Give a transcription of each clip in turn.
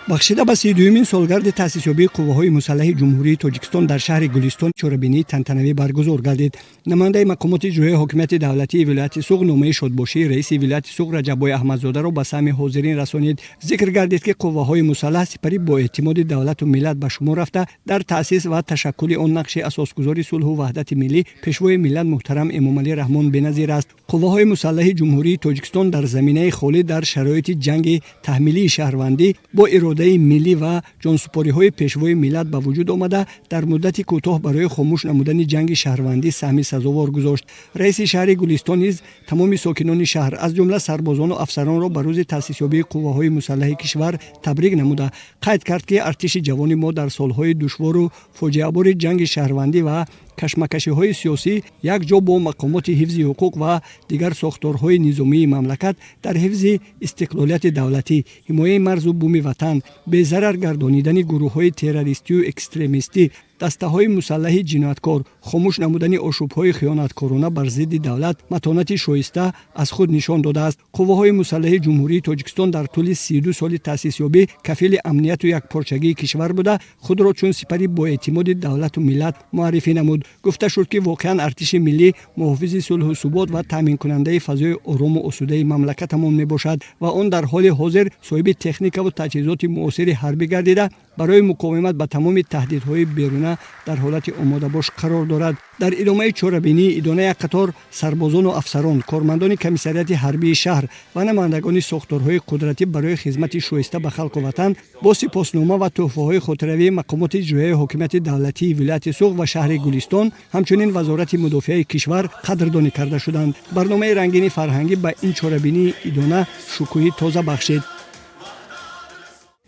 Бахшида ба 32-юмин солгарди таъсисёбии Қувваҳои мусаллаҳи Ҷумҳурии Тоҷикистон дар шаҳри Гулистон чорабинии тантанавӣ баргузор гардид. Намояндаи мақомоти иҷроияи ҳокимияти давлатии вилояти Суғд номаи шодбошии раиси вилояти Суғд Раҷаббой Аҳмадзодаро ба самъи ҳозирин расонид. Зикр гардид, ки қувваҳои мусаллаҳ сипари боэътимоди давлату миллат ба шумор рафта, дар таъсис ва ташаккули он нақши асосгузори сулҳу ваҳдати миллӣ, Пешвои миллат муҳтарам Эмомалӣ Раҳмон беназир аст. Қувваҳои мусаллаҳи Ҷумҳурии Тоҷикистон дар заминаи холӣ, дар шароити ҷанги таҳмилии шаҳрвандӣ, бо иродаи миллӣ ва ҷонсупориҳои Пешвои миллат ба вуҷуд омада, дар муддати кӯтоҳ барои хомӯш намудани ҷанги шаҳрвандӣ саҳми сазовор гузошт. Раиси шаҳри Гулистон низ тамоми сокинони шаҳр, аз ҷумла сарбозону афсаронро ба рӯзи таъсисёбии қувваҳои мусаллаҳи кишвар табрик намуда, қайд кард, ки артиши ҷавони мо дар солҳои душвору фоҷиабори ҷанги шаҳрвандӣ ва кашмакашиҳои сиёсӣ якҷо бо мақомоти ҳифзи ҳуқуқ ва дигар сохторҳои низомии мамлакат дар ҳифзи истиқлолияти давлатӣ, ҳимояи марзу буми ватан, безарар гардонидани гурӯҳҳои террористию экстремистӣ, дастаҳои мусаллаҳи ҷинояткор, хомӯш намудани ошӯбҳои хиёнаткорона бар зидди давлат матонати шоиста аз худ нишон додааст. Қувваҳои мусаллаҳи Ҷумҳурии Тоҷикистон дар тӯли 32 соли таъсисёбӣ кафили амнияту якпорчагии кишвар буда, худро чун сипари боэътимоди давлату миллат муаррифӣ намуд. Гуфта шуд, ки воқеан артиши миллӣ муҳофизи сулҳу субот ва таъминкунандаи фазои орому осудаи мамлакатамон мебошад ва он дар ҳоли ҳозир соҳиби техникаву таҷҳизоти муосири ҳарбӣ гардида, барои муқовимат ба тамоми таҳдидҳои беруна дар ҳолати омодабош қарор дорад. Дар идомаи чорабинии идона як қатор сарбозону афсарон, кормандони комиссариати ҳарбии шаҳр ва намояндагони сохторҳои қудратӣ барои хизмати шоиста ба халқу ватан бо сипоснома ва тӯҳфаҳои хотиравии мақомоти иҷроияи ҳокимияти давлатии вилояти Суғд ва шаҳри Гулистон, ҳамчунин Вазорати мудофиаи кишвар қадрдонӣ карда шуданд. Барномаи рангини фарҳангӣ ба ин чорабинии идона шукӯҳи тоза бахшид.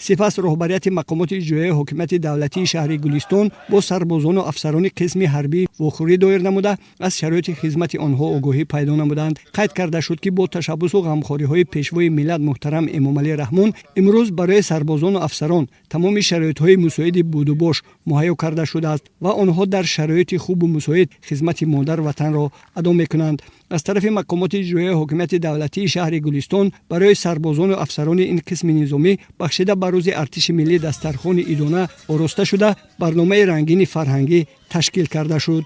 Сипас роҳбарияти мақомоти иҷроияи ҳокимияти давлатии шаҳри Гулистон бо сарбозону афсарони қисми ҳарбӣ вохӯрӣ доир намуда, аз шароити хизмати онҳо огоҳӣ пайдо намуданд. Қайд карда шуд, ки бо ташаббусу ғамхориҳои Пешвои миллат муҳтарам Эмомалӣ Раҳмон имрӯз барои сарбозону афсарон тамоми шароитҳои мусоиди будубош муҳайё карда шудааст ва онҳо дар шароити хубу мусоид хизмати модар ватанро адо мекунанд. Аз тарафи мақомоти иҷроияи ҳокимияти давлатии шаҳри Гулистон барои сарбозону афсарони ин қисми низомӣ бахшида ба рӯзи артиши миллӣ дастархони идона ороста шуда, барномаи рангини фарҳангӣ ташкил карда шуд.